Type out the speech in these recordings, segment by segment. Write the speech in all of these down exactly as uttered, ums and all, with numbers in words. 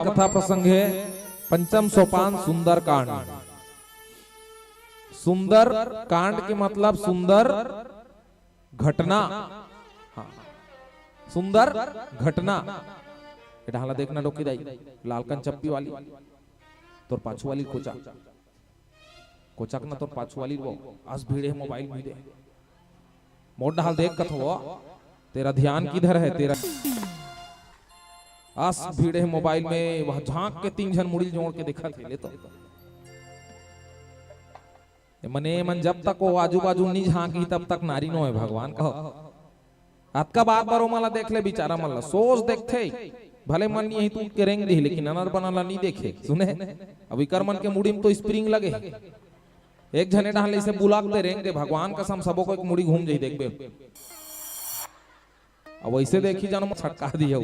कथा प्रसंग हे पंचम सोपान सुंदर कांड। सुंदर कांड के मतलब सुंदर घटना। हाँ, सुंदर घटना। ए डहला देखना डोकी दाई, लालकन चप्पी वाली, तोर पाछू वाली कोचा। कोचक न तोर पाछू वाली वो, अस भीड़े मोबाइल में दे। मोर डहल देख कथो, तेरा ध्यान किधर है? तेरा अस भीड़े मोबाइल में, वह झांक के तीन झन मुड़ी जोड़ के देखत हे, ले तो। ए मने मन जब तक वो आजू बाजू नी झांकी तब तक नारी नो हे भगवान कहो। अतका बात बर ओमन ला देख ले, बिचारा मन ला सोच देखथे। भले मन यही तू के रेंग दिही, लेकिन अनर बनर ला नी देखे। सुने, अब इकर मन के मुड़ी में तो स्प्रिंग लगे हे। एक झने डहन ले इसे बुला के रेंग दे, भगवान कसम सबो को एक मुड़ी घूम जाही, देखबे। अब वैसे देखी जानो छटका दियो।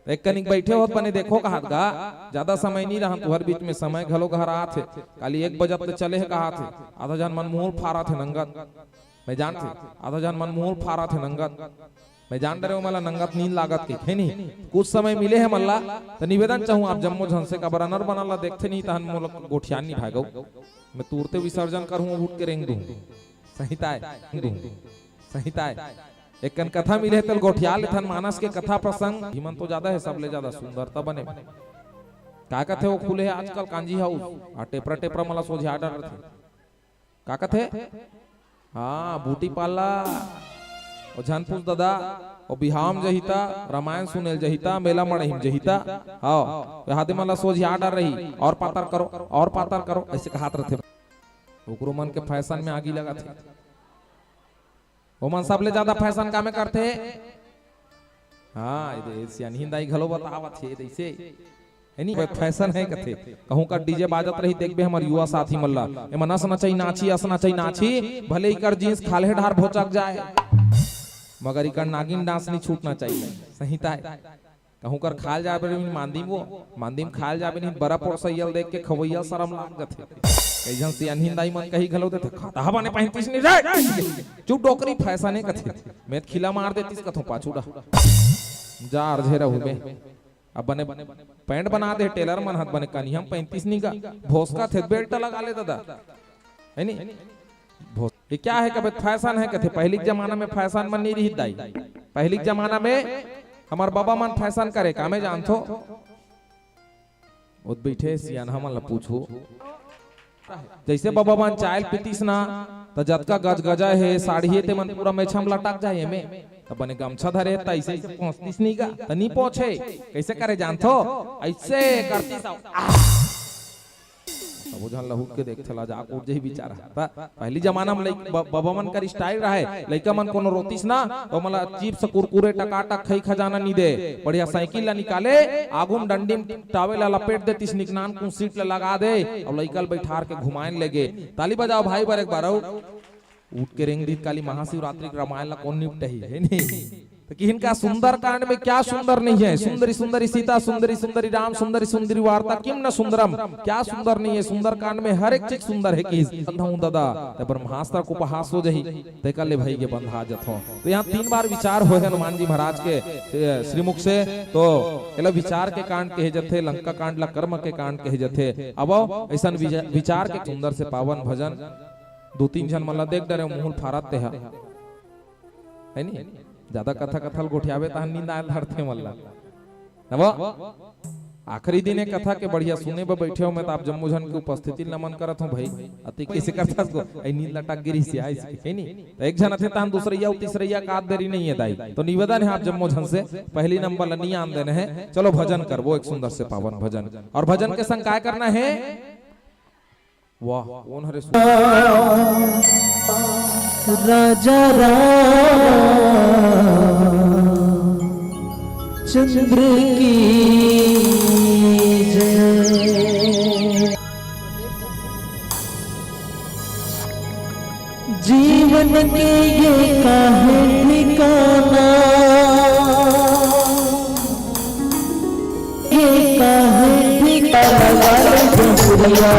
एक कनिक बैठे होत बने देखो कहात गा, ज्यादा समय नी रहन तुहर बीच में, समय घलो घर आत हे। काली एक बजत ले चले हे कहात हे, आधा झन मन मुंह फारत हे नंगत। मैं जानथे, आधा झन मन मुंह फारत हे नंगत। मैं जान डरे ओमन ला नंगत नींद लागत के, हे नी? कुछ समय मिले हे मन ला, त निवेदन चाहूं आप जम्मो झन से, काबर अनर बनर ला देखथे नी, तहन मोला गोठियान नी भागो। मैं तुरते विसर्जन करहूं, उठ के रेंग दूं। सहिताय, दूं। सहिताय। एक कन कथा मिले हे, तेल गोठिया लेथन, मानस के कथा प्रसंग। हिमन तो ज्यादा हे, सबले ज्यादा सुंदरता बने। का कथे वो खुले हे आजकल कांजी हाउस, आ टेपरा टेपरा मला सोझे आ डरथे। का कथे? हाँ, बूटी पाला। ओ झन पूछ ददा, ओ बिहाव म जहिता, रामायण सुनेल जहिता, मेला मड़ही म जहिता। हाँ, ये हादे मन ला सोझिया डर रही, और पातर करो, और पातर करो, ऐसे कहात रथे। ओकरो मन के फैशन में आगी लगाथे। ओमन सबले ज्यादा फैशन कामे करथे? हाँ, ये दे, सियानहिन दाई घलो बतावत हे, जैसे, है नी? कोई फैशन है कथे, कहूं का डीजे बाजत रही, देखबे हमर युवा साथी मन ला, एमा नस नचई नाची, अस नचई नाची, भले इकर जींस खाल्हे ढार भोचक जाए, मगर इकर नागिन डांस नी छूटना चाहिए। सहिताय। कहूं कर खाल जाबे नी मांदी म वो, मांदी म खाल जाबे नी, बरा पोरसइया ल देख के खवइया सरम लाग जथे। कई झन सियानहिन दाई मन कही घलो देथे, खाता ह बने पहिनतिस नी रे, चुप डोकरी, फैशन है कथे, मैं त खिला मार देतिस कथों पाछू डा। जा अरझे रहू बे। अब बने पैंट बना दे टेलर मन ह त बने कनिहा म पहिनतिस नी गा, भोसका थे बेल्ट लगा ले ददा, है नी? भोस-, ये क्या है कबे फैशन है कथे, पहिली के जमाना में फैशन मन नी रिहिस दाई, पहिली के जमाना में हमर बबा मन फैशन करे, कामे जानथो? ओत बइठे सियानहा मन ल पूछो। जइसे बबा मन चाय ल पीतिस ना, त जतका गजगजा हे, साड़ी हे, तेमन पूरा मेछा म लटक जाय एमे। त बने गमछा धरे, त अइसे, अइसे पोंछतिस नी गा, त नी पोंछे। कइसे करे जानथो? अइसे करतिस अउ आह! सबो झन लहुट के देखथे, लजाक उठ जाही बिचारा। त पहिली जमाना म लइक-, ब-, बबा मन कर style रहय, लइका मन कोनो रोतिस ना, त ओमन ल chips, कुरकुरे, टकाटक खई खजाना नी दे। बढ़िया साइकिल ल निकाले, आगू म डंडी म towel ल लपेट देतिस, निकनान कुन seat ल लगा दे, अउ लइका ल बइठार के घुमाए ल लेगे। ताली बजाओ भाई बर एक बार अउ। उठ के रेंग दीत काली महाशिवरात्रि के रामायण ल कोन निपटही, है नी? त किहिन का सुंदरकांड में क्या सुंदर नहीं है? सुंदरी सुंदरी सीता, सुंदरी सुंदरी राम, सुंदरी सुंदरी वार्ता किम न सुंदरम। क्या सुंदर नहीं है? सुंदरकांड में हर एक चीज सुंदर है। किहिस बंधहूं ददा, त ब्रह्मास्त्र के उपहास हो जही, तेकर ले भई के बंधा जथों। त इहां तीन बार विचार होय हे हनुमान जी महाराज के, ए, श्रीमुख से, त एला विचार के कांड कहे जथे, लंका कांड ला कर्म के कांड कहे जथे। अब अइसन विजा-, विचार के सुंदर से पावन भजन, दू तीन झन मन ला देख डरे, मुंह ल फारत तेहा। है नी? ज्यादा कथा कथा ल गोठियाबे तहां नींद आय ल धरथे मन ला। नबो? आखिरी दिन ए कथा के बढ़िया सुने बर बइठे हों मैं, त आप जम्मो झन के उपस्थिति ल नमन करत हों भई। अति कइसे करथस गो? ए नींद लटक गे रिहिस आय, है नी? त एक झन अथे तहां दूसरइया अउ तीसरइया का देरी नइ हे दाई। त निवेदन हे आप जम्मो झन से, पहिली नंबर ल नी आन देना हे। चलो भजन करबो, एक सुंदर से पावन भजन। अउ भजन के संग काय करना हे? वाह, कोन हरे सु-, राजा रामचंद्र की जय। जीवन के ये काहे ठिकाना, ये काहे ठिकाना वाले डुबुरिया।